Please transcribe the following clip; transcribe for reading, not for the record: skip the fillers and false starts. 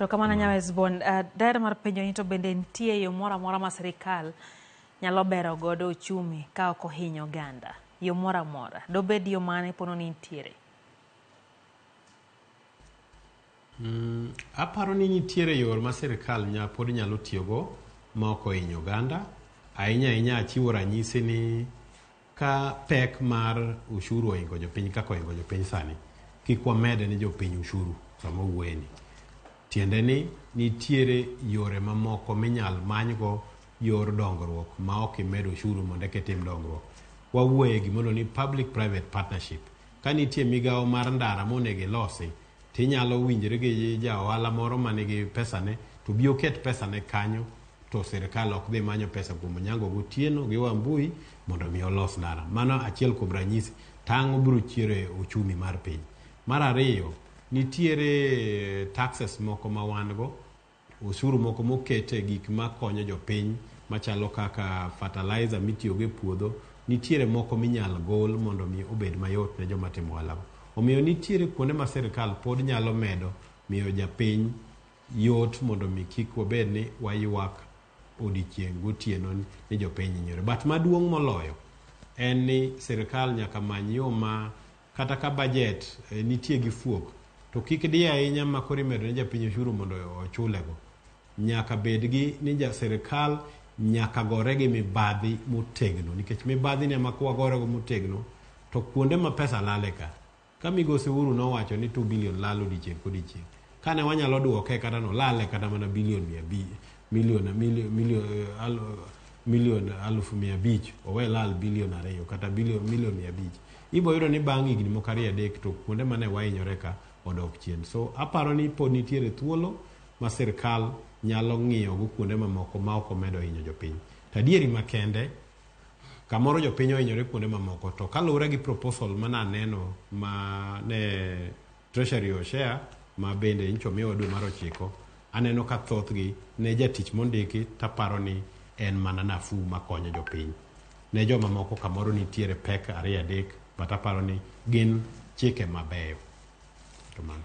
Erokamano Nya Westbourne. Daher mar penjo ni to bende nitie yo moro amora ma sirikal nyalo bero godo uchumi ka ok ohinyo oganda? Yo moro amora. Dobed yo mane pono ni nitiere? Aparo ni nitiere yor ma sirikal pod nyalo tiyogo ma ok ohinyo oganda. Ahinya ahinya achiwo ranyisi ni ka pek mar ushuru ohingo jopiny kaka ohingo jopiny sani, kik wamede ni jopiny ushuru sama owuoye ni. Tiende ni nitiere yore mamoko minyal manygo yor dongruok ma ok imed ushuru mondo eka itim dongruok. Wawuoye gimoro ni public private partnership. Ka nitie migawo mar ndara monego ilosi, tinyalo winjri gi ja ohala moro manigi pesane to bi oket pesane kanyo to sirikal ok dhi manyo pesa kuom Onyango Gotieno gi Wambui mondo mi olos ndara. Mano achiel kuom ranyisi tang' obiro chiero e uchumi mar piny. Mar ariyo, nitiere taxes moko ma wan go, osuru moko mokete gik makonyo jopiny machalo kaka fertilizer mitiyogo e puodho, nitiere moko minyal gol mondo mi obed mayot ne joma timo ohala go. Omiyo nitiere kuonde ma sirikal pod nyalo medo miyo japiny yot mondo mi kik wabed ni waywak odiochieng' gotieno ni jopiny hinyore. But maduong' moloyo en ni sirikal nyaka many yo ma kata ka budget nitie gi fuok to kik diye ahinya ma koro imedo ne japiny ushuru mondo ochulego. Nyaka bed gi ni ja sirikal nyaka gore gi mibadhi motegno nikech mibadhi ni ema kwagore go motegno to kuonde ma pesa lale ka. Ka migosi Uhuru nowacho ni 2 billion lal odiochieng' kodiochieng', kane wanyalo duoke kata no lale kata mana billion mia abich, million, million, million, million 500,000, owe lal billion 2 kata billion, million 500. Ibo yudo ni bang' higni moko 2 3 to kuonde mane wahinyore ka odok chien. So aparo ni pod nitiere thuolo ma sirikal nyalo ng'iyo go kuonde mamoko ma ok omedo hinyo jopiny. To adieri makende, kamoro jopiny ohinyore kuonde mamoko to kaluwore gi proposal mane aneno ma ne Treasury oshare ma bende nyocha omiwa dwe mar 9, aneno ka thothgi ne jatich mondiki taparo ni en mana nafuu makonyo jopiny. Ne joma moko kamoro nitiere pek 2 3 but aparo ni gin chike mabeyo. Kamano.